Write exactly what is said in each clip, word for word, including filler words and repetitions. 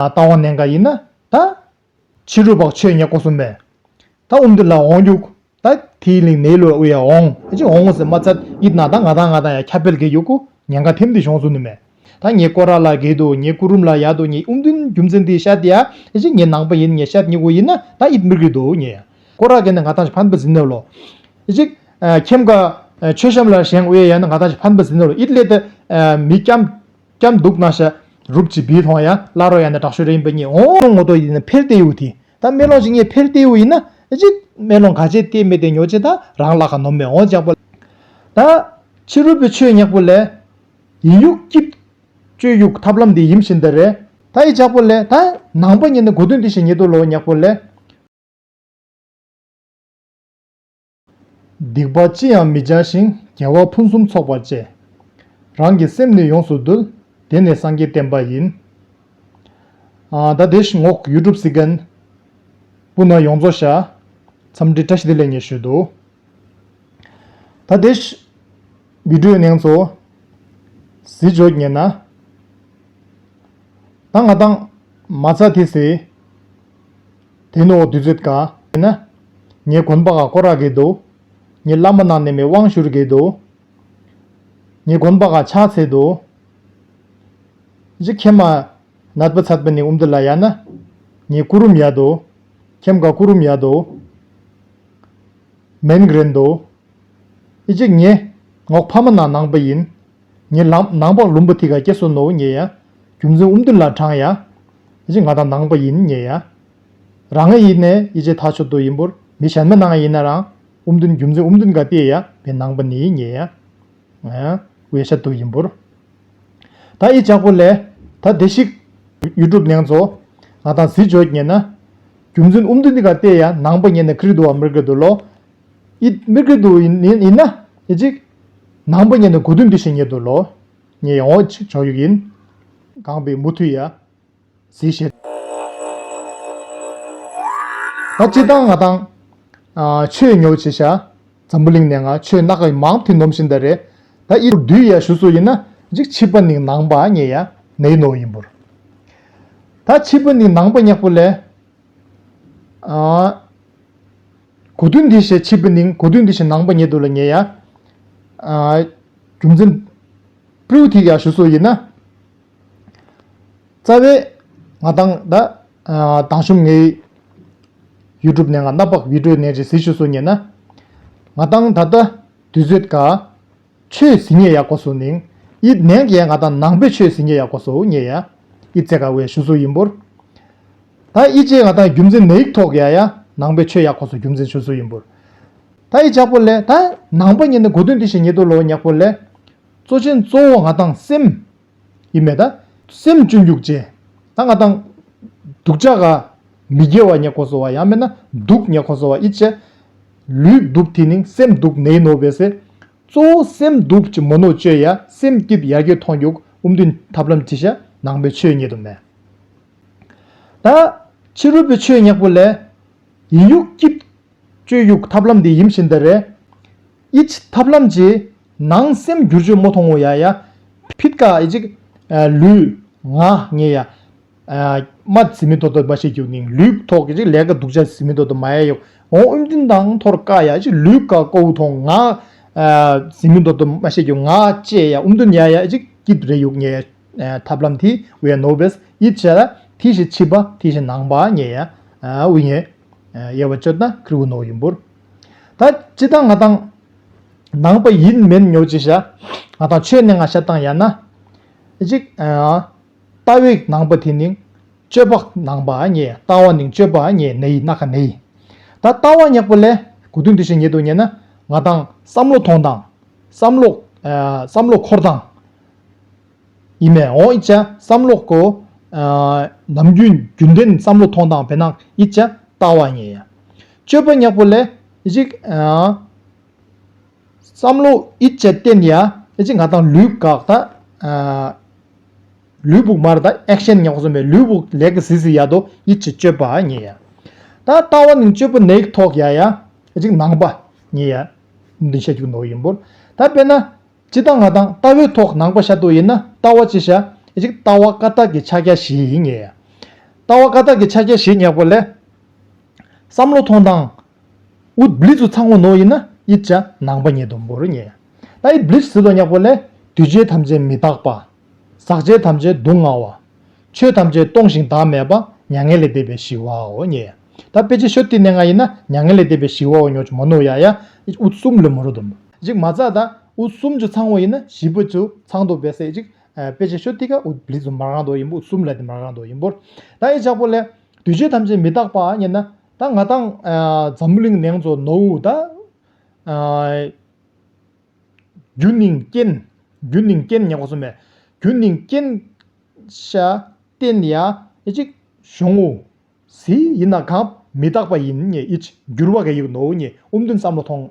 ལྟ་བ་ནན་ག་ཡིན་ན་ད། ཕྱི་རོལ་པ་ཆོས་ཉེ་གོ་སོང་མེད། ད་ཨུམ་དུ་ལ་འོང་རྒྱུག་ད་དེའི་གླིང་ནས་ལོ་ཨུ་ཡ་འོང་ཨེ་ཅི་འོང་ངོ་ཟེར་མ་ཚད་ཡིད་ན་ད་ང་དང་ང་དང་ཡ་ཁྱབ་སྤེལ་གི་ཡུག་གུ་ཉེན་ཁ་ཐེམ་དེ་བྱུང་སོང་ནི་མེད། ད་ངའི་སྐོར་ར་ལ་གེ་དུ་ངའི་སྐུ་རུམ་ལ་ཡ་དུ་ངའི་ཨུམ་དུན་རྒྱུ་མཚན་དེ་ཤ་དེ་ཡ་ཨེ་ཅི་ངའི་ནང་པ་ཡིན་ངའི་ཤ་ཉེ་གོ་ཡིན་ན་ད་ཡིད་མི་གི་དུ་ངའི་ཡ་སྐོར་ར་གེ་ནས་ང་དང་ཕན་པ་ཟིན་ནོ་ལོ། ཨེ་ཅི་ཁྱེམ་ག་ཆོས་བཤམ་ལ་བཞེངས་ཨུ་ཡ་ཡ་ན་ང་དང་ཕན་པ་ཟིན་ནོ་ལོ་ཡིད་ལས་ད་མི་སྐྱམ། སྐྱམ་འདུག་ན་ཤ་རུབ་ཅི་བི་ཐོང་ཡ་ལ་རོ་ཡ་ན་དྲག་ཤོས་རེ་ཡིན་པ་ཉེ་འོང་ངོ་ཏོ་ཡིན་ན་འཕེལ་ཏེ་ཡུ་དེ་ད་མེ་ལོང་ཅིག་ངས་འཕེལ་ཏེ་ཡུ་ཡིན་ན་ཨེ་ཅི་མེ་ལོང་ག་ཅེ་ཏེ་མེ་ཏེ་ཉོ་ཅེ་ད་རང་ལ་ཁ་ནོམ་མེ་འོང་ཅག་པ། ད་ཕྱི་རོལ་པའི་ཆོས་ཉག་པོ་ལས་ཡིན་ཡུག་སྐྱིད་སྤྱོད་ཡུག་ཐབས་ལམ་འདི་ཡིན་བཞིན་ད་རེད། ད་ཡི་ཅག་པོ་ལས་ད་ནང་པ་ཉེ་ན་གོ་དོན་འདི་ཞིག་ཉེ་དུ་ལོ་ཉག་པོ་ལས། སྡིག་པ་ཅི་ཡང་མི་བྱ་ཞིང་། དགེ་བ་ཕུན་སུམ་ཚོགས་པར་སྤྱད། རང་གི་སེམས་ནི་ཡོངས་སུ་འདུལ། དེ་ནི་སངས་རྒྱས་བསྟན་པ་ཡིན། ཨ་ད་དེ་ངོག་ཡུ་ཊུབ་སི་གན་སྤུ་ན་ཡོངས་རྫོགས་ཤ་འཚམས་འདྲི་བཀྲ་ཤིས་བདེ་ལེགས་ཉེ་ཞུ་དུ། ད་དེ་བི་ཌིའོ་ནང་ཚོ་གཟི་བརྗོད་ཉེ་ན། ད་ང་དང་མ་ཚ་དེ་སེ། དེ་ནོ་དུས་ཚོད་ཀ་ན། ངའི་དགོན་པ་ག་སྐོར་ར་གེ་དོ། ངའི་བླ་མ་ནང་ནས་མེ་དབང་ཞུར་གེ་དོ། ངའི་དགོན་པ་ག་ཕྱག་འཚལ་དོ། ཇི་ཁེ་མ་ནད་པ་ཚད་པ་ནི་ཨུམ་དུ་ལ་ཡ་ན། ངའི་སྐུ་རུམ་ཡ་དོ། ཁེམ་ག་སྐུ་རུམ་ཡ་དོ། མེན་ག་རེན་དོ། ཨི་ཅིག་ངེ་ངོག་ཕ་མ་ན་ནང་པ་ཡིན། ངེ་ལམ་ནང་པ་ལུམ་པ་ཐི་ག་སྐྱེ་སོ་ནོ་ཉེ་ཡ། རྒྱུ་མཚན་ཨུམ་དུ་ལ་དྲང་ཡ། ཨི་ཅིག་ང་དང་ནང་པ་ཡིན་ཉེ་ཡ། རང་ངེ་ཡིན་ནས་ཨི་ཅིག་ཐག་ཆོད་དོ་ཡིན་པོར་མི་གཞན་མ་ནང་ཡིན་ན་རང་ཨུམ་དུན་རྒྱུ་མཚན་ཨུམ་དུན་ག་ཏེ་ཡ་བེ་ནང་པ་ནི་ཉེ་ཡ། ཨ་ཝེ་ཤ་དོ་ཡིན་པོར། ད་ཨི་ཅག་པོ་ལས་ད་དེ་ཞིག་ཡུ་ཊུབ་ནང་ཚོ་ང་དང་གཟི་བརྗོད་ཉེ་ན། རྒྱུ་མཚན་ཨུམ་དུན་ཐི་ག་ཏེ་ཡ་ནང་པ་ཉེ་ན་ཁྲི་དུ་བ་མིར་ག་དུ་ལོ། ཨི་མི་ཀི་དུ་ཡིན་ཡིན་ན་ཨི་ཅིག་ནང་པ་ཉེ་ན་གོ་དུན་དུ་ཞིག་ཉེ་དུ་ལོ། ཉེ་ཡོང་ཅིག་ཆོག་ཡུག་ཡིན། གང་པའི་མུ་མཐུད་ཡ། ཟི་ཤེད། ད་ཅི་དང་ང་དང་ཨ་ཆོས་ཉོ་ཆེ་ཤ་འཛམ་བུ་གླིང་ནས་ང་ཆོས་སྣ་ཁ་མང་དུ་ནོམ་བཞིན་ད་རེད། ད་ཨི་རུ་དུས་ཡ་ཞུ་སུ་ཡིན་ན་ཅིག་ཕྱི་པ་ནིང་ནང་པ་ཉེ་ཡ་ནེ་ནོ་ཡིན་པོར། ད་ཕྱི་པ་ནིང་ནང་པ་ཉག་པོ་ལས། ཨ། གོ་དོན་འདི་ཞེས་ཕྱི་པ་ནིང་གོ་དོན་འདི་ཞེས་ནང་པ་ཉེ་དུ་ལ་ཉེ་ཡ། ཨ། རྒྱུ་མཚན་པྲིའུ་ཐིག་ཡ་ཞུ་སོ་ཡིན་ན། རྩ་བའི་ང་དང་ད་ཨ་དང་ཤུམ་ངའི་ཡུ་ཊུབ་ནས་ང་སྣ་པག་བི་ཌིའོ་ནས་ཅི་ཟི་ཞུ་སོ་ཉེ་ན། ང་དང་ད་ལྟ་དུས་ཚོད་ཀ་ཆོས་ཟིན་ཉེ་ཡ་གོ་སོ་ནིང་ཨིད་ནན་གྱི་ཡ་ང་དང་ནང་པའི་ཆོས་ཟིན་ཉེ་ཡ་གོ་སོ་ཉེ་ཡ་ཨིད་ཙེ་ཀ་བའི་ཞུ་སོ་ཡིན་པོར། ད་ཨི་ཅེ་ང་དང་རྒྱུ་མཚན་ནེ་ཡིག་ཐོག་ཡ་ཡ་ནང་པའི་ཆོས་ཡ་གོ་སོ་རྒྱུ་མཚན་ཞུ་སོ་ཡིན་པོར། ད་ཨི་ཅག་པོ་ལས་ད་ནང་པ་ཉེ་ན་གོ་དོན་དེ་ཞིག་ཉེ་དུ་ལོ་ཉག་པོ་ལས། གཙོ་ཆེན་གཙོ་བོ་ང་དང་སེམས། ཡིན་མེད་ད། སེམས་བཅུན་རྒྱུག་ཅེ། ད་ང་དང་། སྡུག་ཅག་ག་མི་དགེ་བ་ཉེ་གོ་སོ་བ་ཡང་མེད་ན་སྡུག་ཉེ་གོ་སོ་བ་ཨི་ཅེ། ལུས་སྡུག་དེ་ནིང་སེམས་སྡུག་ནེ་ནོ་བེ་སེ། གཙོ་བོ་སེམས་སྡུག་ཅི་མོ་ནོ་ཅོ་ཡ་སེམས་སྐྱིད་ཡར་རྒྱས་ཐོང་རྒྱུག་ཨུམ་དུན་ཐབས་ལམ་ཅི་ཤ་ནང་པའི་ཆོས་ཉེ་དུ་མེད། ད། ཕྱི་རོལ་པའི་ཆོས་ཉག་པོ་ལས། ཡིན་ཡུག་སྐྱིད། སྤྱོད་ཡུག་ཐབས་ལམ་འདི་ཡིན་བཞིན་ད་རེད། ཨི་ཆི་ཐབས་ལམ་གྱིས་ནང་སེམས་བསྒྱུར་བཅོས་མོ་མཐོང་ངོ་ཡ་ཡ། ཕིད་ཀ་ཨི་ཅིག་ལུས་ང་ངེ་ཡ། མ་ཟི་མི་དོ་དོ་མ་ཤེས་རྒྱུ་ནིང་ལུས་ཐོག་གི་ཅིག་ལས་ཀ་སྡུག་ཅག་ཟི་མི་དོ་དོ་མ་ཡ་ཡོག་འོང་ཨུམ་དིན་དང་ཐོར་ཀ་ཡ་ཅིག་ལུས་ཀ་ཀོ་བུ་མཐོང་ང་། ཟི་མི་དོ་དོ་མ་ཤེས་རྒྱུ་ང་ཅེ་ཡ་ཨུམ་དིན་ཡ་ཡ་ཅིག་སྐྱིད་རེ་ཡུག་ངེ་ཡ། ཐབས་ལམ་དེ་ཝེ་ནོ་བེས་ཨི་ཆ་ལ་དེ་ཞེས་ཕྱི་པ་དེ་ཞེས་ནང་པ་ཉེ་ཡ། ཝི་ངེ། དབྱེ་བ་བཅད་ན་ཁྲི་བུ་ནོ་ཡིན་པོར། ད་སྤྱི་དང་ང་དང་། ནང་པ་ཡིན་མིན་ཉོ་ཅི་ཤ། ང་དང་ཆོས་ནས་ང་ཤ་བཏང་ཡ་ན། གཅིག་ལྟ་བའི་ནང་པ་དེ་ནིང་། སྤྱོད་པ་ནང་པ་ཉེ་ཡ་ལྟ་བ་ནིང་སྤྱོད་པ་ཉེ་ནེ་ཡི་ན་ཁ་ནེ་ཡི། ད་ལྟ་བ་ཉག་པོ་ལས་གོ་དོན་དེ་ཞེས་ཉེ་དུ་ཉེ་ན་ང་དང་བསམ་བློ་ཐོང་དང་། བསམ་བློ། བསམ་བློ་འཁོར་དང་། ཡིན་མེད་འོང་ཨི་ཅ་བསམ་བློ་ཀོ། ནམ་རྒྱུན་རྒྱུན་ལྡན་བསམ་བློ་ཐོང་དང་བེ་ནང་ཨི་ཅ་ལྟ་བ་ཉེ་ཡ། སྤྱོད་པ་ཉག་པོ་ལས་ཨི་ཅིག་བསམ་བློ་ཨི་ཅ་བསྟན་ཡ་ཨི་ཅིག་ང་དང་ལུས་འགག་ད། ལུས་བུག་མར་ད་ཨེག་ཤན་ཉག་པོ་སོང་བས་ལུས་བུག་ལས་ཀ་སི་སི་ཡ་དོ་ཨི་ཅ་སྤྱོད་པ་ཉེ་ཡ། ད་ལྟ་བ་ནི་སྤྱོད་པ་ནེག་ཐོག་ཡ་ཡ་ཨི་ཅིག་ནང་པ་ཉེ་ཡ། འདི་ཤ་ཅིག་ནོ་ཡིན་པོར་ད་དཔེར་ན། ཅི་ལྟར་ང་དང་ལྟ་བའི་ཐོག་ནང་པ་ཤ་དོ་ཡིན་ན་ལྟ་བ་ཅི་ཤ་ཨེ་ཅིག་ལྟ་བ་ཀ་ཏག་གི་ཕྱག་རྒྱ་བཞི་ཡིན་ངེས་ཡ། ལྟ་བ་བཀའ་རྟགས་ཀྱི་ཕྱག་རྒྱ་བཞི་ཉག་པོ་ལས། བསམ་བློ་ཐོང་དང་། ཨུད་བླི་ཚུ་ཚང་བོ་ནོ་ཡིན་ན་ཨིད་ཅ་ནང་པ་ཉེ་དུམ་བོར་ཉེ། ད་ཨིད་བླི་ཚུ་དོ་ཉག་པོ་ལས། འདུས་བྱས་ཐམས་ཅད་མི་རྟག་པ། ཟག་བཅས་ཐམས་ཅད་སྡུག་བསྔལ་བ། ཆོས་ཐམས་ཅད་སྟོང་ཞིང་བདག་མེད་པ། མྱ་ངན་ལས་འདས་པའི་ཞི་བའོ་ཉེ། ད་དཔེ་ཆ་ཤོད་དེ་ནས་ང་ཡིན་ན་མྱ་ངན་ལས་འདས་པའི་ཞི་བའོ་ཉོ་ཆུ་མོ་ནོ་ཡ་ཡ། ཨིད་ཨུད་གསུམ་ལས་མོ་རུ་དུམ། ཅིག་མ་ཚ་ད་ཨུད་གསུམ་ཆུ་ཚང་བོ་ཡིན་ན་བཞི་པོ་ཆུ་ཚང་དོ་བས་སེ་ཅིག་དཔེ་ཆ་ཤོད་དེ་ཀ་ཨུད་བླི་ཚུ་མར་གང་དོ་ཡིན་པོ་ཨུད་གསུམ་ལ་དེ་མར་གང་དོ་ཡིན་པོ། ད་ཨི་ཅག་པོ་ལས། འདུས་བྱས་ཐམས་ཅད་མི་རྟག་པ་ཉེ་ན། ད་ང་དང་ཨ་འཛམ་བུ་གླིང་ནང་ཚོ་ནོ་ད། ཨ་རྒྱུ་ནིང་རྐྱེན། རྒྱུ་ནིང་རྐྱེན་ཉེ་གོ་སོ་མེ། རྒྱུ་ནིང་རྐྱེན་ཤ་རྟེན་ཡ་ཨི་ཅིག་གཞུང་ངོ་སི་ཡིན་ན་གང་མི་རྟག་པ་ཡིན་ཉེ་ཨི་ཅིག་འགྱུར་བ་ག་ཡིག་ནོ་ཉེ་ཨུམ་དུན་བསམ་བློ་ཐོང་།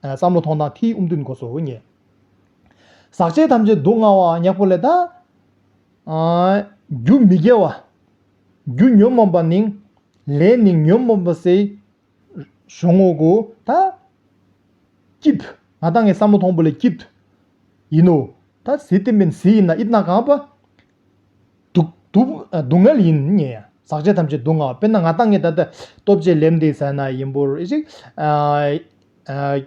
ཨ་བསམ་བློ་ཐོང་དང་ཐིའི་ཨུམ་དུན་གོ་སོ་ཉེ། ཟག་བཅས་ཐམས་ཅད་སྡུག་བསྔལ་བ་ཉག་པོ་ལས་ད། ཨ་རྒྱུ་མི་དགེ་བ། རྒྱུ་ཉོན་མོངས་པ་ནིང་། ལས་ནིང་ཉོན་མོངས་པ་སེ། གཞུང་ངོ་གོ་ད། སྐྱིད། ང་དང་ངའི་བསམ་བློ་ཐོང་པོ་ལས་སྐྱིད། ཡིན་ནོ། ད་ཟི་ཏི་མིན་ཟི་ཡིན་ན་ཨིད་ན་གང་པ། སྡུག་སྡུག་སྡུག་བསྔལ་ཡིན་ཉེ་ཡ། ཟག་བཅས་ཐམས་ཅད་སྡུག་བསྔལ་བ། དཔེར་ན་ང་དང་ངའི་ད་ལྟ་སྟོབས་ཆེ་ལེམ་དེ་ཟ་ན་ཡིན་པོར་ཨི་ཅིག་ཨ་ཨ་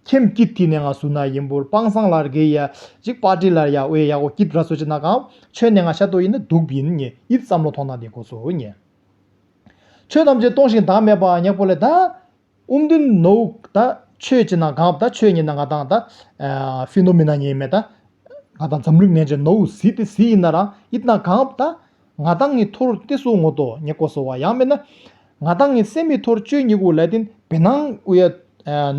ཁྱིམ་སྐྱིད་དེ་ནས་ང་སུ་ན་ཡིན་པོར་སྤང་སང་ལར་གེ་ཡ་ཅིག་པར་ཊི་ལར་ཡ་ཨོ་ཡ་ཡ་གོ་སྐྱིད་ར་སོ་ཅི་ན་གང་ཆོས་ནས་ང་ཤ་ཏོ་ཡིན་ན་སྡུག་ཡིན་ཉེ་ཨིད་བསམ་བློ་ཐོང་ན་དེ་གོ་སོ་ཉེ། ཆོས་ཐམས་ཅད་སྟོང་ཞིང་བདག་མེད་པ་ཉག་པོ་ལས་ད། ཨུམ་དུན་ནོ་ད་ཆོས་ཅི་ན་གང་ད་ཆོས་ཉེ་ན་ང་དང་ད། ཕི་ནོ་མི་ན་ཉེ་མེ་ད། ང་དང་འཛམ་གླིང་ནས་ཅི་ནོ་སི་དེ་སི་ཡིན་ན་རང་ཨིད་ན་གང་ད། ང་དང་ངི་ཐོར་ཏེ་སུ་ངོ་ཏོ་ཉེ་གོ་སོ་བ་ཡང་མེད་ན། ང་དང་ངི་སེམས་མི་ཐོར་བཅོས་ཉེ་གོ་ལ་ཏིན་བེ་ནང་ཨུ་ཡ་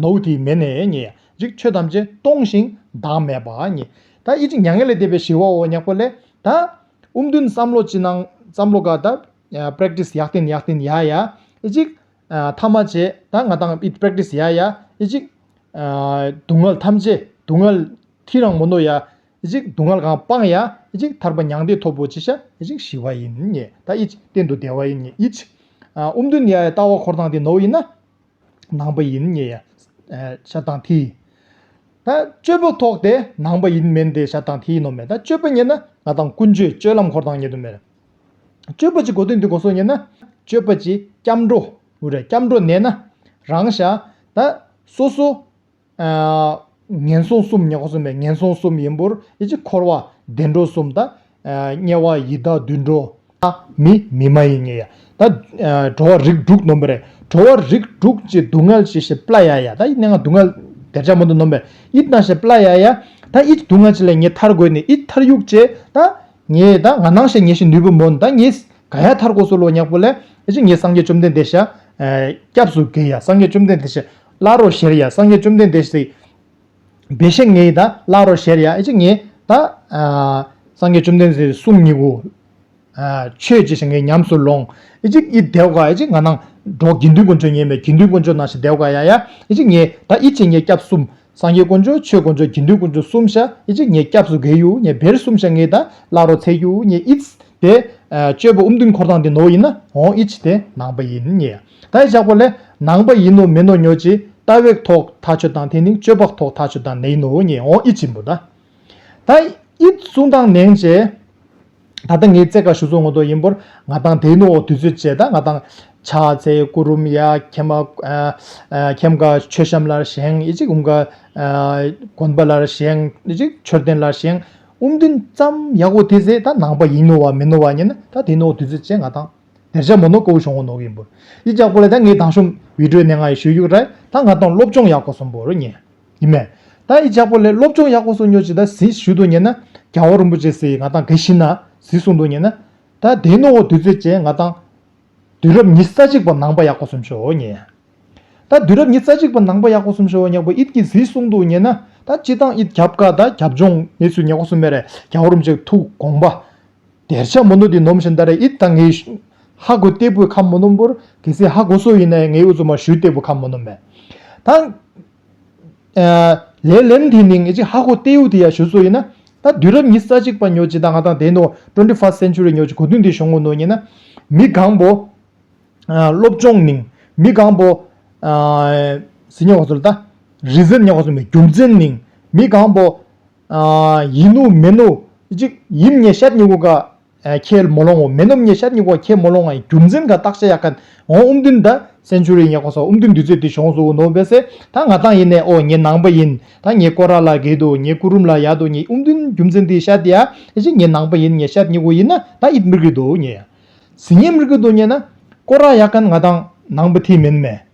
ནོ་དེ་མེ་ནེ་ཉེ་ཡ་ཅིག་ཆོས་ཐམས་ཅད་སྟོང་ཞིང་བདག་མེད་པ་ཉེ། ད་ཨི་ཅིག་མྱ་ངན་ལས་འདས་པའི་ཞི་བའོ་ཉག་པོ་ལས་ད། ཨུམ་དུན་བསམ་བློ་ཅི་ནང་བསམ་བློ་ག་ད། པྲེག་ཊི་སི་ཡག་ཏིན་ཡག་ཏིན་ཡ་ཡ་ཨི་ཅིག་ཐ་མ་བྱས་ད་ང་དང་ཨི་པྲེག་ཊི་སི་ཡ་ཡ་ཨི་ཅིག་སྡུག་བསྔལ་ཐམས་ཅད་སྡུག་བསྔལ་ཐི་རང་མོ་ནོ་ཡ་ཨི་ཅིག་སྡུག་བསྔལ་གང་སྤང་ཡ་ཨི་ཅིག་ཐར་པ་མྱང་འདས་ཐོབ་བོ་ཅི་ཤ་ཨི་ཅིག་ཞི་བ་ཡིན་ཉེ་ད་ཨི་ཅིག་གཏན་དུ་བདེ་བ་ཡིན་ཉེ་ཨི་ཅིག་ཨུམ་དུན་ཡ་ཡ་ལྟ་བ་འཁོར་དང་དེ་ནོ་ཡིན་ན་ནང་པ་ཡིན་ཉེ་ཡ་ཤ་དང་ཐི། ད་སྤྱོད་པ་ཐོག་དེ་ནང་པ་ཡིན་མིན་དེ་ཤ་དང་ཐི་ནོ་མེ་ད་སྤྱོད་པ་ཉེ་ན་ང་དང་ཀུན་སྤྱོད་སྤྱོད་ལམ་འཁོར་དང་ཉེ་དུ་མེ། སྤྱོད་པ་ཅི་གོ་དོན་དུ་གོ་སོ་ཉེ་ན། སྤྱོད་པ་ཅི་སྐྱབས་འགྲོ། འུ་རེ་སྐྱབས་འགྲོ་ནས་ན། རང་ཤ། ད། སོ་སོ། ཨ་ངན་སོང་གསུམ་ཉེ་གོ་སོ་མེ་ངན་སོང་གསུམ་ཡིན་པོར་ཨི་ཅི་འཁོར་བ་བདེ་འགྲོ་གསུམ་ད། དམྱལ་བ་ཡི་དྭགས་དུད་འགྲོ། མི་མི་མ་ཡིན་ཉེ་ཡ། ད། འགྲོ་བ་རིགས་དྲུག་ནོ་མེ་རེ། འགྲོ་བ་རིགས་དྲུག་ཅི་སྡུག་བསྔལ་ཅི་ཞེ་པླ་ཡ་ཡ་ད་ཨི་ནང་སྡུག་བསྔལ་དེར་ཆ་མོ་དུ་ནོ་མེ་རེ། ཨི་ན་ཞེ་པླ་ཡ་ཡ། ད་ཨི་སྡུག་བསྔལ་ཅི་ལས་ངེ་ཐར་དགོས་ནི་ཨི་ཐར་ཡུག་ཅེ་ད། ངས་ད་ང་ནང་བཞིན་ངས་ཤི་ནུས་པ་མོན་ད་ངས་ག་ཡ་ཐར་གོ་སོ་ལོ་ཉག་པོ་ལས་ཨེ་ཅི་ངས་སངས་རྒྱས་བཅོམ་ལྡན་འདས་ཤ་སྐྱབས་སུ་དགེ་ཡ་སངས་རྒྱས་བཅོམ་ལྡན་འདས་ཤ་བླ་རོ་ཤེར་ཡ་སངས་རྒྱས་བཅོམ་ལྡན་འདས་ཤ་བེ་ཤེ་ངས་ད་བླ་རོ་ཤེར་ཡ་ཨེ་ཅི་ངས་ད་སངས་རྒྱས་བཅོམ་ལྡན་འདས་གསུང་ཉི་གུ་ཆོས་ཅི་ཤ་ངས་ཉམས་སུ་ལོང་ཨེ་ཅི་ཨི་དེའུ་ག་ཨེ་ཅི་ང་ནང་འགྲོ་དགེ་འདུན་དཀོན་མཆོག་ཉེ་མེ་དགེ་འདུན་དཀོན་མཆོག་ནང་ཤ་དེའུ་ག་ཡ་ཡ་ཨེ་ཅི་ངས་ད་ཨི་ཅི་ངས་སྐྱབས་གསུམ། སངས་རྒྱས་དཀོན་མཆོག་ཆོས་དཀོན་མཆོག་དགེ་འདུན་དཀོན་མཆོག་གསུམ་ཤ་ཨི་ཅིག་ངས་སྐྱབས་སུ་དགེ་ཡུ་ངས་བེར་གསུམ་ཤ་ངས་ད་བླ་རོ་ཚེ་ཡུ་ངས་ཨིས་དེ་སྤྱོད་པ་ཨུམ་དུན་འཁོར་དང་དེ་ནོ་ཡིན་ན་འོང་ཨི་ཅི་དེ་ནང་པ་ཡིན་ཉེ། ད་ཨི་ཅག་པོ་ལས་ནང་པ་ཡིན་ནོ་མིན་ནོ་ཉོ་ཅི་ལྟ་བའི་ཐོག་ཐག་ཆོད་དང་དེ་ནི་སྤྱོད་པ་ཐོག་ཐག་ཆོད་དང་ནེ་ཡིན་ནོ་ཉེ་འོང་ཨི་ཅི་འབུ་ད། ད་ཨི་གསུང་དང་ནེང་ཅེ། ད་ལྟ་ངའི་རྩེ་ཀ་ཞུ་སོང་ངོ་དོ་ཡིན་པོར་ང་དང་དེ་ནོ་དུས་ཚོད་བཅད་ད་ང་དང་ཕྱག་འཚལ་སྐུ་རུམ་ཡ་ཁྱེད་མ་ཨ་ཁྱེད་མ་མཆོད་བཤམས་ལར་བཞེངས་ཨི་ཅིག་ཨུམ་ག་ཨ་དགོན་པ་ལར་བཞེངས་ཨི་ཅིག་མཆོད་རྟེན་ལར་བཞེངས་ཨུམ་དུན་ཙམ་ཡག་པོ་དེ་ཟེ་ད་ནང་པ་ཡིན་ནོ་བ་མིན་ནོ་བ་ཉན་ན་ད་དེ་ནོ་དུས་ཚོད་བཅད་ང་དང་དེར་ཆ་མོ་ནོ་ཀོ་བུ་ཤོང་ངོ་ནོ་ཡིན་པོར་ཨི་ཅག་པོ་ལས་ད་ངའི་དང་ཤོམ་བི་ཌིའོ་ནས་ང་ཡི་ཞུ་ཡུག་ར་ད་ང་དང་སློབ་སྦྱོང་ཡག་པོ་སོང་པོ་རུ་ཉན། ཡིན་མས། ད་ཨི་ཅག་པོ་ལས་སློབ་སྦྱོང་ཡག་པོ་སོང་ཉོ་ཅི་ད་ཟི་ཞུ་དུ་ཉན་ན་རྒྱལ་བ་རིན་པོ་ཆེ་ཟི་ང་དང་ག་ཤི་ན་ཟི་གསུང་དུ་ཉན་ན་ད་དེ་ནོ་དུས་ཚོད་ཅན་ང་དང་དུས་རབས་ཉི་ཤུ་རྩ་གཅིག་པ་ནང་པ་ཡག་པོ་སོང་ཤོ་ཉན། ད་དུས་རབས་ཉི་ཤུ་རྩ་གཅིག་པ་ནང་པ་ཡག་པོ་སོང་ཤོ་ཉག་པོ་ཨིད་ཀྱི་ཟི་གསུང་དུ་ཉན་ན་ད་སྤྱི་བཏང་ཨིད་རྒྱབ་ཀ་ད་རྒྱབ་ལྗོངས་གནས་ཚུལ་ཉག་པོ་སོང་མེ་རེ་རྒྱལ་བ་རིན་པོ་ཆེ་ཐུགས་དགོངས་པ། དེར་ཆ་མོ་ནུ་དེ་ནོམ་བཞིན་ད་རེ་ཨིད་ད་ངའི་ཧ་གོ་ལྟེ་བུའི་ཁམས་མོ་ནུམ་པོར་གལ་སྲིད་ཧ་གོ་སོ་ཡིན་ན་ངའི་ཨུ་ཚུ་མ་ཞུ་ལྟེ་བུ་ཁམས་མོ་ནུམ་མེ། ད་ལས་ལེན་དེ་ནིང་ཨི་ཅི་ཧ་གོ་ལྟེ་ཡུ་དེ་ཡ་ཞུ་སོ་ཡིན་ན་ད་དུས་རབས་ཉི་ཤུ་རྩ་གཅིག་པ་ཉོ་ཅི་ད་ང་དང་དེ་ནོ་twenty first century་ཉོ་ཅི་གོ་དུན་དེ་ཤོང་ངོ་ནོ་ཡིན་ན་མི་གང་པོ་སློབ་སྦྱོང་ནིང་མི་གང་པོ་ཟི་ཉོ་ག་ཚོལ་ད་རི་ཟན་ཉོ་ག་ཚོལ་མེ་རྒྱུ་མཚན་ནིང་མི་གང་པོ། ཡིན་ནུ་མེ་ནུ་ཅིག་ཡིན་ཉེ་ཤད་ཉུ་གུ་ག་ ཨ་ཁས་མོ་ལོང་འོ་མེ་ནོམ་ངས་ཤད་ཉིག་གོ་ཁས་མོ་ལོང་ཨ་རྒྱུ་མཚན་ག་བརྟག་དཔྱད་ཡག་ག་འོ་ཨུམ་དུན་ད་སེན་ཅུ་རི་ཉེ་གོ་སོ་ཨུམ་དུན་དུས་ཚོད་དེ་བྱུང་སོ་ནོ་བས་སེ་ད་ང་དང་ཡིན་ནས་འོ་ངས་ནང་པ་ཡིན། ད་ངས་སྐོར་ར་ལ་གེ་དོ་ངས་ཀུ་རུམ་ལ་ཡ་དོ་ངས་ཨུམ་དུན་རྒྱུ་མཚན་དེ་ཤད་ཡ་ཨེ་ཅི་ངས་ནང་པ་ཡིན་ངས་ཤད་ཉིག་གོ་ཡིན་ན་ད་ཨིད་མིར་གི་དོ་ངས་ཡ་སི་ཉེ་མིར་གི་དོ་ངས་ན་སྐོར་ར་ཡག་ག་ང་དང་ནང་པ་ཐི་མིན་མེ།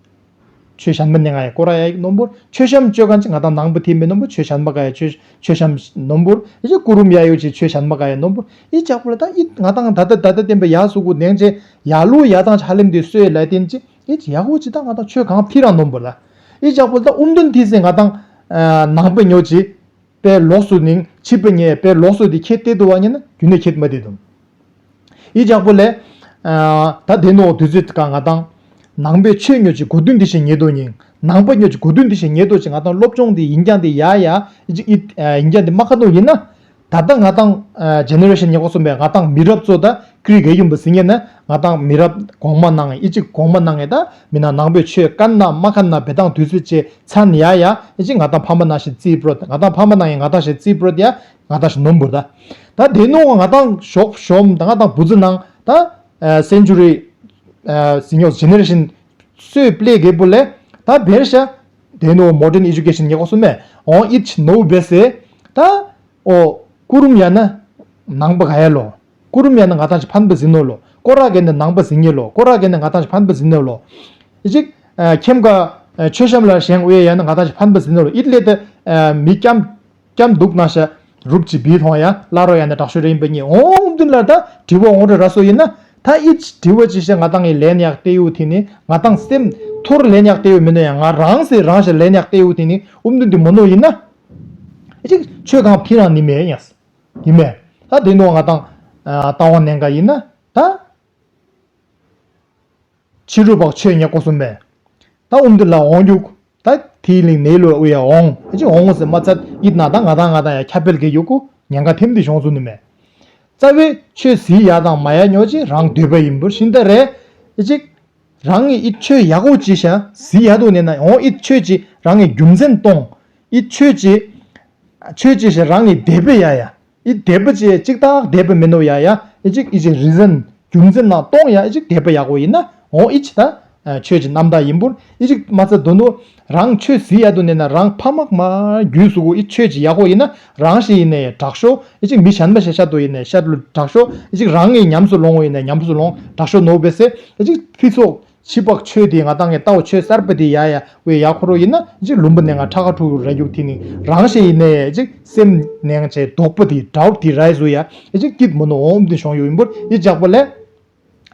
ཆོས་ཞན་མ་ནས་ང་ཡ་སྐོར་ར་ཡ་ཡིག་ནོམ་བུར་ཆོས་ཤམ་བཅོ་གན་ཅི་ང་དང་ནང་པ་ཐི་མེ་ནོམ་བུར་ཆོས་ཞན་མ་ག་ཡ་ཆོས་ཆོས་ཤམ་ནོམ་བུར་ཨི་ཅི་ཀུ་རུམ་ཡ་ཡོ་ཅི་ཆོས་ཞན་མ་ག་ཡ་ནོམ་བུར་ཨི་ཅག་པོ་ལ་ད་ཨི་ང་དང་ད་ད་ད་ད་བསྟན་པ་ཡ་སུ་གུ་ནེང་ཅེ་ཡ་ལུ་ཡ་དང་ཆ་ལེམ་དེ་སོས་ལ་བསྟན་ཅི་ཨི་ཅི་ཡ་གུ་ཅི་ད་ང་དང་ཆོས་གང་ཐི་རང་ནོམ་བུར་ལ་ཨི་ཅག་པོ་ད་ཨུམ་དུན་ཐི་སེ་ང་དང་ནང་པ་ཉོ་ཅི། པའི་ལོགས་སུ་ནིང་ཕྱི་པ་ཉེ་པའི་ལོགས་སུ་དེ་ཁྱེད་ལྟ་དུ་བ་ཉེ་ན་རྒྱུ་ནས་ཁྱེད་མ་བདེ་དུ། ཨི་ཅག་པོ་ལས། ད་དེ་ནོ་དུས་ཚོད་ཀ་ང་དང་ནང་པའི་ཆོས་ཉོ་ཅི་གོ་དུན་དེ་ཞིག་ཉེ་དོ་ཉིང་ནང་པ་ཉོ་ཅི་གོ་དུན་དེ་ཞིག་ཉེ་དོ་ཅི་ང་དང་སློབ་སྦྱོང་དེ་ཡིན་ཀྱང་དེ་ཡ་ཡ་ཨི་ཅིག་ཨི་ཡིན་ཀྱང་དེ་མ་ཁ་དོ་ཡིན་ན། ད་ལྟ་ང་དང་ཇེ་ནེ་རེ་ཤན་ཉེ་གོ་སོ་མེ་ང་དང་མི་རབས་ཚོ་ད་ཀྲི་གེ་ཡུམ་པ་སི་ཉེ་ན་ང་དང་མི་རབས་གོང་མ་ནང་ཨི་ཅིག་གོང་མ་ནང་ཨེ་ད་མི་ན་ནང་པའི་ཆོས་ཀན་ན་མ་ཁན་ན་བེ་དང་དུས་ཚོད་ཅེ། ཚན་ཡ་ཡ་ཨེ་ཅིག་ང་དང་ཕ་མ་ནང་བཞིན་རྩིས་པྲོད་ང་དང་ཕ་མ་ནང་ཡ་ང་དང་བཞིན་རྩིས་པྲོད་ཡ་ང་དང་བཞིན་ནོམ་བུར་ད། ད་དེ་ནོ་ང་དང་ཞོག་ཞོམ་ད་ང་དང་བུ་ཙི་ནང་ད་སེན་ཅུ་རི་སི་ཉོ་ཇེ་ནེ་རེ་ཤན་སོས་པླེ་གེ་པོ་ལེ་ད་བེར་ཤ་དེ་ནོ་མོ་ཌན་ཨེ་ཇུ་ཀེ་ཤན་ཉེ་གོ་སོ་མེ་འོང་ཨིད་ནོ་བེ་སེ་ད་ཨོ་ཀུ་རུམ་ཡ་ན་ནང་པ་ག་ཡ་ལོ། ཀུ་རུམ་ཡ་ན་ང་དང་ཅི་ཕན་པ་ཟིན་ནོ་ལོ། ཀོ་ར་གེ་ན་ནང་པ་ཟིན་ངེ་ལོ། ཀོ་ར་གེ་ན་ང་དང་ཅི་ཕན་པ་ཟིན་ནོ་ལོ། ཨི་ཅིག་ཁྱེམ་ཀ་ཆོས་ཤམ་ལ་ཞེང་ཨུ་ཡ་ཡ་ན་ང་དང་ཅི་ཕན་པ་ཟིན་ནོ་ལོ། ཨིད་ལེ་ཏ་མི་ཀྱམ་ཀྱམ་འདུག་ན་ཤ་རུབ་ཅི་བི་ཐོང་ཡ་ལ་རོ་ཡ་ན་དྲག་ཤོས་རེ་ཡིན་པ་ཉེ་འོང་དུན་ལ་ད་དྲི་བ་འོང་རེ་ར་སོ་ཡིན་ན་ད་ཨི་དྲི་བ་ཅི་ཤ་ང་དང་ངི་ལན་ཡག་ཏེ་ཡུ་ཐི་ནི་ང་དང་སེམས་ཐོར་ལན་ཡག་ཏེ་ཡུ་མི་ནོ་ཡ་ང་རང་སེ་རང་ཤ་ལན་ཡག་ཏེ་ཡུ་ཐི་ནི་ཨུམ་དུན་དི་མོ་ནོ་ཡིན་ན་ཨི་ཅིག་ཆོས་གང་ཕི་རང་ནི་མེ་ཡ། ཡིན་མེད། ད་དེ་ནོ་ང་དང་ཨ་རྟ་དབང་ནན་ག་ཡིན་ན་ད་ཕྱི་རུ་བག་ཆོས་ཉེ་གོ་སོ་མེད། ད་ཨུམ་དུ་ལ་འོང་རྒྱུག་ད་དེའི་གླིང་ནེ་ལོ་ཨུ་ཡ་འོང་ཨེ་ཅི་འོང་ངོ་ཟེར་མ་ཚད་ཡིད་ན་ད་ང་དང་ང་དང་ཡ་ཁྱབ་སྤེལ་གི་ཡུ་གུ་ཉེན་ཁ་ཐེམ་དི་བྱུང་སོ་ནི་མེད། རྩ་བའི་ཆོས་ཟི་ཡ་དང་མ་ཡ་ཉོ་ཅི་རང་འདོད་པ་ཡིན་པུར་ཤིན་ད་རེ་ཨེ་ཅིག་རང་ངི་ཨི་ཆོས་ཡག་གོ་ཅི་ཤ་ཟི་ཡ་དོ་ནེ་ན་འོང་ཨི་ཆོས་ཅི་རང་ངི་རྒྱུ་མཚན་གཏོང་། ཨི་ཆོས་ཅི། ཆོས་ཅི་ཤ་རང་ངི་དད་པ་ཡ་ཡ། ཨི་དད་པ་ཅི་ཅིག་ཏག་དད་པ་མེ་ནོ་ཡ་ཡ། ཨི་ཅིག་ཨི་ཅིག་རི་ཟན་རྒྱུ་མཚན་ན་གཏོང་ཡ་ཨི་ཅིག་དད་པ་ཡག་གོ་ཡིན་ན་འོང་ཨི་ཅི་ད། ཆོས་ཅི་རྣམ་དག་ཡིན་པུར་ཨི་ཅིག་མ་ཚ་དོ་ནོ་རང་ཆོས་ཟི་ཡ་དོ་ནེ་ན་རང་ཕ་མག་མ་རྒྱུས་སུ་གོ་ཨི་ཆོས་ཅི་ཡག་གོ་ཡིན་ན་རང་ཤི་ཡིན་ནའི་དྲག་ཤོ་ཨི་ཅིག་མི་གཞན་མ་ཤ་ཤ་དོ་ཡིན་ནའི་ཤ་ལུ་དྲག་ཤོ་ཨི་ཅིག་རང་ངི་ཉམས་སུ་ལོང་བོ་ཡིན་ནའི་ཉམས་སུ་ལོང་དྲག་ཤོ་ནོ་བེ་སེ་ཨི་ཅིག་ཕི་ཚོགས། ཕྱི་པག་ཆོས་དེ་ང་དང་ངས་ལྟ་བ་ཆོས་གསར་པ་དེ་ཡ་ཡ་ཝེ་ཡ་ཁོ་རོ་ཡིན་ན་ཅིག་ལུམ་པ་ནས་ང་ཁྲ་ཁ་ཁྲུ་ར་རྒྱུག་དེ་ནི་རང་ཤེས་ཡིན་ནའི་ཅིག་སེམས་ནས་ང་ཆེ་དོག་པ་དེ་དྲའུ་དེ་རའི་བཟོ་ཡ་ཅིག་སྐྱིད་མོ་ནོ་འོམ་དེ་བྱུང་ཡོད་ཡིན་པུར་ཡི་ཇག་པོ་ལས་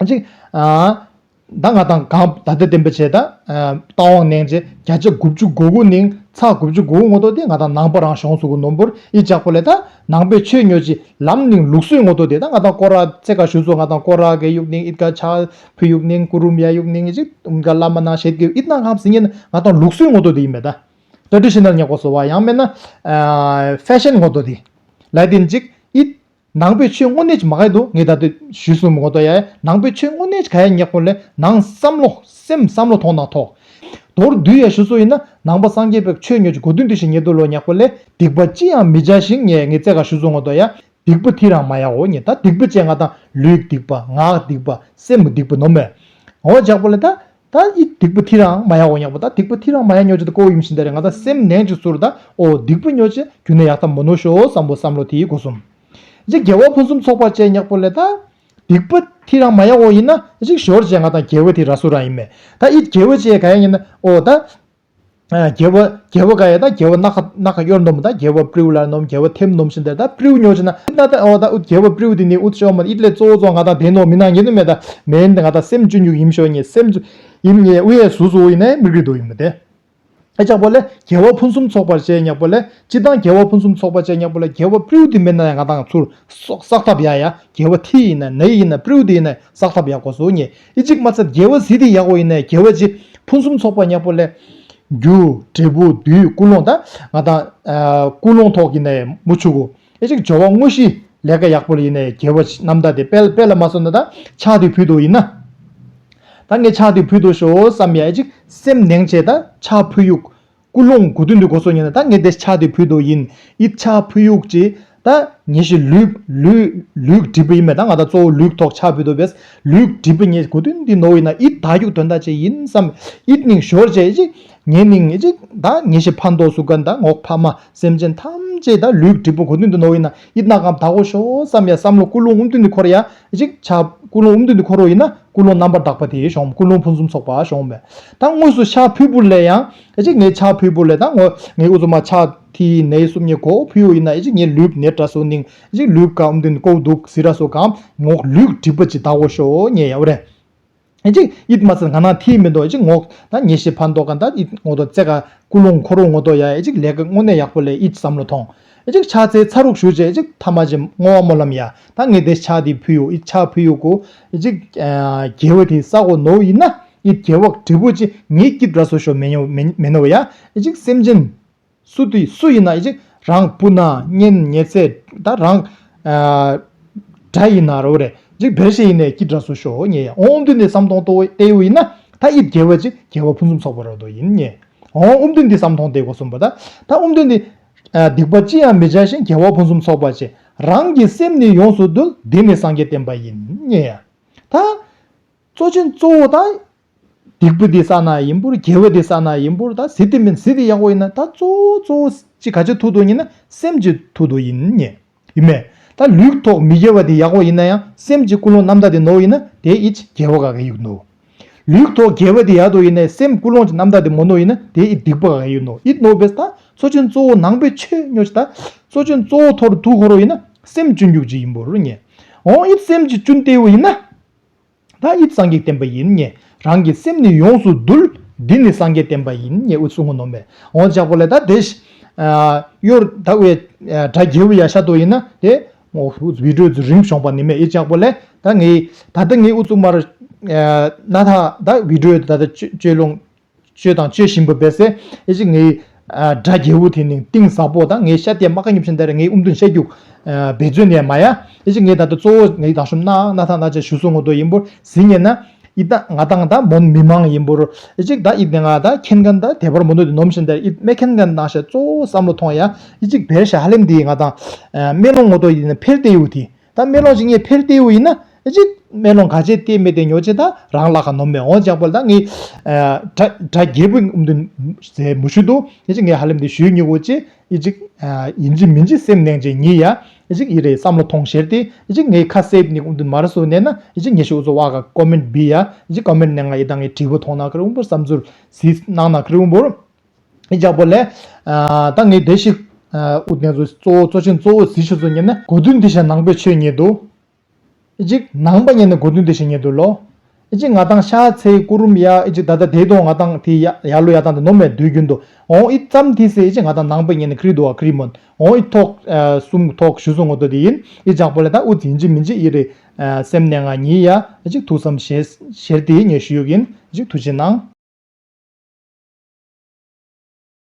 ཅིག་ཨ་ད་ང་དང་གང་ད་ལྟ་བསྟན་པ་བྱས་ད་ལྟ་བ་ནས་ཅེ་བརྒྱ་ཆ་དགུ་བཅུ་གོ་དགུ་ནིང་ཚ་དགུ་བཅུ་གོ་དགུ་ངོ་ཏོ་དེ་ང་དང་ནང་པ་རང་བྱུང་ཚུགས་ནོམ་པུར་ཡི་ཇག་པོ་ལས་ད་ནང་པའི་ཆོས་ཉོ་ཅི་ལམ་ནིང་ལུགས་སྲོལ་ངོ་ཏོ་དེ་ད་ང་དང་ཀོ་ར་ཚེ་ཀ་ཞུ་ཚོ་ང་དང་ཀོ་ར་གེ་ཡུག་ནིང་ཨིད་ཀ་ཆ། ཕུ་ཡུག་ནིང་ཀུ་རུམ་ཡ་ཡུག་ནིང་ཅིག་ཨུམ་ག་བླ་མ་ནང་བཤད་ཀྱི་ཨིད་ན་ཁམས་ཟིན་ཡིན་ང་དང་ལུགས་སྲོལ་ངོ་ཏོ་དེ་ཡིན་མེད་ད། ཊ་རེ་ཌི་ཤ་ནལ་ཉག་པོ་སོ་བ་ཡང་མེད་ན་ཕེ་ཤན་ངོ་ཏོ་དེ། ལ་དེ་ཅིག་ཨིད་ནང་པའི་ཆོས་དངོས་གནས་ཅིག་མ་གའི་འདུག་ངས་ད་དུ་ཞུས་སོང་ངོ་ཏོ་ཡ་ནང་པའི་ཆོས་དངོས་གནས་ཅིག་ག་ཡ་ཉག་པོ་ལས་ནང་བསམ་བློ་སེམས་བསམ་བློ་ཐོག་ནང་ཐོག་མདོར་བསྡུས་ཡ་ཞུ་སོ་ཡིན་ན་ནང་པ་སངས་རྒྱས་པའི་ཆོས་ཉོ་ཅིག་གོ་དུས་འདི་ཞིག་ཉེ་དུ་ལོ་ཉག་པོ་ལས་སྡིག་པ་ཅི་ཡང་མི་བྱ་ཞིང་ངས་ངས་བཙལ་ག་ཞུ་སོང་ངོ་ཏོ་ཡ། སྡིག་པ་ཐི་རང་མ་ཡག་འོ་ཉེ་ད་སྡིག་པ་བཅས་ང་དང་ལུས་སྡིག་པ་ངག་སྡིག་པ་སེམས་སྡིག་པ་ནོ་མེ། འོ་ཇག་པོ་ལ་ད་ད་ཨི་སྡིག་པ་ཐི་རང་མ་ཡག་འོ་ཉག་པོ་ད་སྡིག་པ་ཐི་རང་མ་ཡག་ཉོ་ཅི་ད་ཀོ་ཡིམ་ཤིན་ད་རེ་ང་ད་སེམས་ནེང་ཅི་སུར་ད་འོ་སྡིག་པ་ཉོ་ཅི་རྒྱུ་ནས་ཡག་ད་མོ་ནོ་ཤོ་བསམ་པོ་བསམ་བློ་ཐི་གོ་སུམ། ཇི་རྒྱལ་བ་ཕུན་སུམ་ཚོགས་པ་བཅས་ཉག་པོ་ལ་ད་སྡིག་པ་ཐི་རང་མ་ཡག་འོ་ཡིན་ན་ཅིག་ཞོར་བཅས་ང་དང་རྒྱལ་བ་ཐི་ར་སུ་རང་ཡིན་མེ། ད་ཨི་རྒྱལ་བ་བཅས་ག་ཡ་ཡིན་ན་འོ་ད། རྒྱལ་བ་རྒྱལ་བ་ག་ཡ་ད་རྒྱལ་བ་སྣ་ཁ་སྣ་ཁ་གཡོར་ནོམ་ད་རྒྱལ་བ་པྲིའུ་ལ་ནོམ་རྒྱལ་བ་ཐེམ་ནོམ་ཤིན་ད་ད་པྲིའུ་ཉོ་ཅི་ན་ད་ད་འོ་ད་ཨུ་རྒྱལ་བ་པྲིའུ་དེ་ནི་ཨུ་ཤོ་མ་ཨིད་ལེ་གཙོ་བོ་གཙོ་ང་ད་དེ་ནོ་མི་ན་ཉེ་ནུ་མེ་ད་མེན་ད་ང་ད་སེམས་ཅུ་ཉུག་ཡིམ་ཤོ་ཉེ་སེམས་ཅུ་ཡིམ་ཉེ་ཨུ་ཡ་སུ་སུ་ཨུ་ཡིན་ན་མི་རི་དོ་ཡིན་མ་དེ། ཨེ་ཅག་པོ་ལེ་རྒྱལ་བ་ཕུན་སུམ་ཚོགས་པར་བཅས་ཉག་པོ་ལེ་ཅི་ད་རྒྱལ་བ་ཕུན་སུམ་ཚོགས་པར་བཅས་ཉག་པོ་ལེ་རྒྱལ་བ་པྲིའུ་དེ་མེན་ན་ཡ་ང་ད་ང་ཚུར་སོག་སག་ཐབ་ཡ་ཡ་རྒྱལ་བ་ཐི་ཡིན་ན་ནེ་ཡིན་ན་པྲིའུ་དེ་ཡིན་ན་སག་ཐབ་ཡ་གོ་སོ་ཉེ་ཨི་ཅིག་མ་ཚད་རྒྱལ་བ་ཟི་དེ་ཡག་པོ་ཡིན་ན་རྒྱལ་བ་ཅི་ཕུན་སུམ་ཚོགས་པ་ཉག་པོ་ལེ། རྒྱུ། འབྲས་བུ། བདུད། ཀུན་སློང་ད་ང་དང་ཨ་ཀུན་སློང་ཐོག་གི་ནས་མུ་ཆུ་གུ་ཨེ་ཅིག་སྦྱོར་བ་དངོས་གཞི་ལས་ཀ་ཡག་པོ་ལ་ཡིན་ནས་རྒྱལ་བ་རྣམ་དག་དེ་དཔེ་དཔེ་ལ་མ་སོང་ན་ད་ཕྱག་དེ་ཕུལ་དོ་ཡིན་ན། ད་ངས་ཕྱག་དེ་ཕུལ་དོ་ཤོ་བསམ་ཡ་ཨེ་ཅིག་སེམས་ནེང་བྱས་ད་ཕྱག་ཕུལ་ཡུག་ཀུན་སློང་གུ་དུན་དུ་གོ་སོ་ཉན་ན་ད་ངས་དེ་ཕྱག་དེ་ཕུལ་དོ་ཡིན་ཨི་ཕྱག་ཕུལ་ཡུག་ཅི། ད་ཉེ་ཞི་ལུག་ལུག་ལུག་འབྲས་བུ་ཡིན་མེད། ད་ང་ད་གཙོ་བོ་ལུག་ཐོག་ཕྱག་ཕུལ་དུ་བས་ལུག་འབྲས་བུ་ཉེ་གོ་དོན་འདི་ནོ་ཡིན་ན་ཨིད་ད་རྒྱུག་དོན་དག་ཅིག་ཡིན་བསམ། ཨིད་ནིང་ཞོར་བྱས་ཅིག་ཉེ་ནིང་ཅིག་ད་ཉེ་ཞི་ཕན་ཐོགས་སུ་གན་ད་ངོག་ཕ་མ་སེམས་ཅན་ཐམས་ཅད་ད་ལུག་འབྲས་བུ་གོ་དོན་འདི་ནོ་ཡིན་ན་ཨིད་ན་གམ་ད་གོ་ཤོ་བསམ་ཡ་བསམ་བློ་ཀུན་སློང་ཨུམ་དོན་འདི་འཁོར་ཡ་ཅིག་ཕྱག་ཀུན་སློང་ཨུམ་དོན་འདི་འཁོར་རོ་ཡིན་ན་ཀུན་སློང་རྣམ་པར་དག་པ་དེ་ཤོང་ཀུན་སློང་ཕུན་སུམ་ཚོགས་པ་ཤོང་བས། ད་དངོས་སུ་ཕྱག་ཕུལ་བུ་ལས་ཡང་ཨེ་ཅིག་ངས་ཕྱག་ཕུལ་བུ་ལས་ད་ངོ་ངས་ཨུ་ཚུ་མ་ཕྱག་ཐི་ནས་སུམ་ཉེ་གོ་ཕུལ་ཡོ་ཡིན་ན་ཨེ་ཅིག་ངས་ལུག་ནས་དྲ་སོ་ནིང་ཨེ་ཅིག་ལུག་ག་ཨུམ་དུན་ཀོ་འདུག་ཟི་ར་སོ་གམ་ངོག་ལུག་འབྲས་བུ་ཅི་ད་གོ་ཤོ་ཉེ་ཡ་བ་རེད། ཨེ་ཅིག་ཨིད་མ་ཚད་ང་ན་ཐི་མི་འདོ་ཨེ་ཅིག་ངོག་ད་ཉེ་ཤི་ཕན་ཐོགས་ག་ད་ཨིད་ངོ་དོ་ཙེ་ག་ཀུ་ལུང་འཁོར་རོ་ངོ་དོ་ཡ་ཨེ་ཅིག་ལས་ཀ་དངོས་གནས་ཡག་པོ་ལས་ཨིད་བསམ་བློ་ཐོང་། ཨེ་ཅིག་ཕྱག་ཚེ་ཚ་རུག་ཞུ་ཅེ་ཨེ་ཅིག་ཐ་མ་ཅེ་བསྔོ་བ་སྨོན་ལམ་ཡ་ད་ངས་དེ་ཕྱག་དེ་ཕུལ་ཡོ་ཨིད་ཕྱག་ཕུལ་ཡོ་གོ་ཨེ་ཅིག་དགེ་བ་དེ་ས་གོ་ནོ་ཡིན་ན་ཨིད་དགེ་བ་འབྲས་བུ་ཅི་ངས་སྐྱིད་ར་སོ་ཤོ་མེ་ཉོ་མེ་མེ་ནོ་ཡ་ཨེ་ཅིག་སེམས་ཅན་སུ་དེ་སུ་ཡིན་ན་ཨེ་ཅིག་རང་སྤུ་ན་གཉེན་ཉེ་ཚེ་ད་རང་དགྲ་ཡིན་ན་རོ་རེ་ཅིག་བེར་ཤེ་ཡིན་ནས་སྐྱིད་ར་སོ་ཤོ་ཉེ་ཡ་ཨོང་དུ་ནས་བསམ་གཏོང་ཏོ་ཏེ་ཡོ་ཡིན་ན་ད་ཨིད་དགེ་བ་ཅི་དགེ་བ་ཕུན་སུམ་ཚོགས་པ་རོ་དོ་ཡིན་ཉེ་ཨོང་ཨུམ་དུན་དེ་བསམ་གཏོང་ཏེ་གོ་གསུམ་པ་ད་ད་ཨུམ་དུན་དེ་སྡིག་པ་ཅི་ཡང་མི་བྱ་ཞིང་དགེ་བ་ཕུན་སུམ་ཚོགས་པ་ཅེ་རང་གི་སེམས་ནི་ཡོངས་སུ་འདུལ་འདི་ནི་སངས་རྒྱས་བསྟན་པ་ཡིན་ཉེ་ཡ་ད། གཙོ་ཆེན་གཙོ་བོ་ད། སྡིག་པ་འདི་བསགས་ན་ཡིན་པོར་དགེ་བ་འདི་བསགས་ན་ཡིན་པོར་ད་ཟི་དེ་མིན་ཟི་དེ་ཡག་པོ་ཡིན་ན་ད་གཙོ་བོ་གཙོ་བོ་ཅི་ག་ཅི་ཐུག་དོ་ཡིན་ན་སེམས་ཀྱི་ཐུག་དོ་ཡིན་ཉེ། ཡིན་མེད། ད་ལུག་ཐོག་མི་དགེ་བ་དེ་ཡག་པོ་ཡིན་ན་ཡང་སེམས་ཀྱི་ཀུན་སློང་རྣམ་དག་དེ་ནོ་ཡིན་ན་དེ་ཨི་ཅི་དགེ་བ་ག་གེ་ཡུག་ནོ། ལུག་ཐོག་དགེ་བ་དེ་ཡག་དོ་ཡིན་ན་སེམས་ཀུན་སློང་ཀྱི་རྣམ་དག་དེ་མོ་ནོ་ཡིན་ན་དེ་ཨི་སྡིག་པ་ག་གེ་ཡུག་ནོ་ཨི་ནོ་བེས་ད་གཙོ་ཆེན་གཙོ་བོ་ནང་པའི་ཆོས་ཉོ་ཅི་ད་གཙོ་ཆེན་གཙོ་བོ་ཐོར་ཐུག་ཁོ་རོ་ཡིན་ན་སེམས་ཀྱི་འཇུག་ཅི་ཡིན་པོ་རུ་ཉེ། འོང་ཨི་སེམས་ཀྱི་ཀུན་ཏེ་བོ་ཡིན་ན། ད་ཨིད་སངས་རྒྱས་བསྟན་པ་ཡིན་ཉེ། རང་གི་སེམས་ནི་ཡོངས་སུ་འདུལ། འདི་ནི་སངས་རྒྱས་བསྟན་པ་ཡིན་ཉེ་ཨུ་ཚུགས་ངོ་ནོམ་མེ། འོ་ཅག་པོ་ལས་ད་དེ་ཤ་ཡོར་ད་ཝེ་དགྲ་རྒྱལ་བུ་ཡ་ཤ་དོ་ཡིན་ན་དེ་ངོ་བི་ཌིའོ་ཚུ་རིམ་བྱུང་པ་ནི་མེ་ཨི་ཅག་པོ་ལས་ད་ངས་ད་ལྟ་ངས་ཨུ་ཚུགས་མར་ན་ཐ་ད་བི་ཌིའོ་ད་ལྟ་ཅོ་ལོང་ཅོས་དང་ཅོས་བཞིན་པ་བེ་སེ་ཨི་ཅིག་ངས། དགྲ་རྒྱལ་བུ་དེ་ནི་གཏིང་ཟབ་པོ་དང་ངའི་ཤ་དེ་མ་ཁ་ཉིབ་ཤིན་ད་རེ་ངའི་ཨུམ་དུན་ཤ་རྒྱུག་བེད་སྤྱོད་ནས་མ་ཡ་ཨི་ཅིག་ངའི་ད་ལྟ་གཙོ་བོ་ངའི་དང་ཤུམ་ན་ན་ཐ་ན་ཅ་ཞུ་སོ་ངོ་དོ་ཡིན་པོར་ཟིན་ཉེ་ན་ཨི་ད་ང་དང་ད་མོན་མི་མང་ཡིན་པོར་ཨི་ཅིག་ད་ཨི་དེ་ང་ད་མཁན་མཁན་ད་དེ་བར་མོ་ནོ་དེ་ནོམ་ཤིན་ད་རེ་ཨི་མེ་མཁན་མཁན་ནང་ཤ་གཙོ་བོ་བསམ་བློ་ཐོང་ཡ་ཨི་ཅིག་བེར་ཤ་ཧ་ལེམ་དེ་ང་དང་སྨན་ལོང་ངོ་དོ་ཡིན་ན་འཕེལ་ཏེ་ཡོད་དེ། ད་སྨན་ལོང་ཅིག་ངས་འཕེལ་ཏེའུ་ཡིན་ན་ཅིག་སྨན་ལོང་ག་ཅེ་ཏེ་མེ་ཏེ་ཉོ་ཅེ་ད་རང་ལ་ཁ་ནོམ་མེ་འོང་ཅག་པོ་ད་ངས་དགྲ་དགྲ་རྒྱལ་བུ་ཨུམ་དུན་ཟེ་མུ་ཤུ་དུ་ཡི་ཅིག་ངས་ཧ་ལམ་དེ་ཞུས་ཉི་གོ་ཅེ་ཡི་ཅིག་ཡིན་ཅི་མིན་ཅི་སེམས་ནང་ཅེ་ཉི་ཡ་ཡི་ཅིག་ཡི་རེ་བསམ་བློ་ཐོང་ཤེར་ཏེ་ཡི་ཅིག་ངས་ཁ་སེབ་ནི་ཨུམ་དུན་མར་སོ་ནས་ན་ཡི་ཅིག་ངས་ཤོ་ཚོ་བ་ག་ཀོ་མེན་བི་ཡ་ཡི་ཅིག་ཀོ་མེན་ནང་ང་ཡི་ད་ངས་དྲི་བུ་ཐོང་ན་ཁ་རུ་ཨུམ་བོར་བསམ་ཚུལ་ཟི་ནང་ན་ཁ་རུ་ཨུམ་བོར། ཨི་ཅག་པོ་ལས། ད་ངས་བདེ་ཞིག་ཨུ་ནེ་ཚོ་གཙོ་བོ་གཙོ་ཆེན་གཙོ་བོ་ཟི་ཤུ་ཚོ་ཉན་ན་གོ་དུན་དེ་ཤ་ནང་པའི་ཆོས་ཉེ་དུ། ཨི་ཅིག་ནང་པ་ཉན་ན་གོ་དུན་དེ་ཤ་ཉེ་དུ་ལོ། ཨི་ཅིག་ང་དང་ཤ་ཚེ་ཀུ་རུམ་ཡ་ཨི་ཅིག་ད་ལྟ་དེ་དོ་ང་དང་དེ་ཡ་ཡ་ལོ་ཡ་དང་དེ་ནོ་མེ་དུས་རྒྱུན་དུ་འོང་ཨི་ཙམ་དེ་སེ་ཨི་ཅིག་ང་དང་ནང་པ་ཉན་ན་ཁྲི་དུ་བ་ཁྲི་མོན་འོང་ཨི་ཐོག་གསུམ་ཐོག་ཞུ་སོ་ངོ་དོ་དེ་ཡིན་ཨི་ཅག་པོ་ལས་ད་ཨུ་ཡིན་ཅི་མིན་ཅི་ཨི་རེ་སེམས་ནས་ང་ཉི་ཡ་ཨི་ཅིག་ཐུགས་བསམ་ཞེ་ཞེར་དེ་ཉེ་ཞུ་ཡུག་ཡིན་ཨི་ཅིག་ཐུགས་ཆེ་གནང་།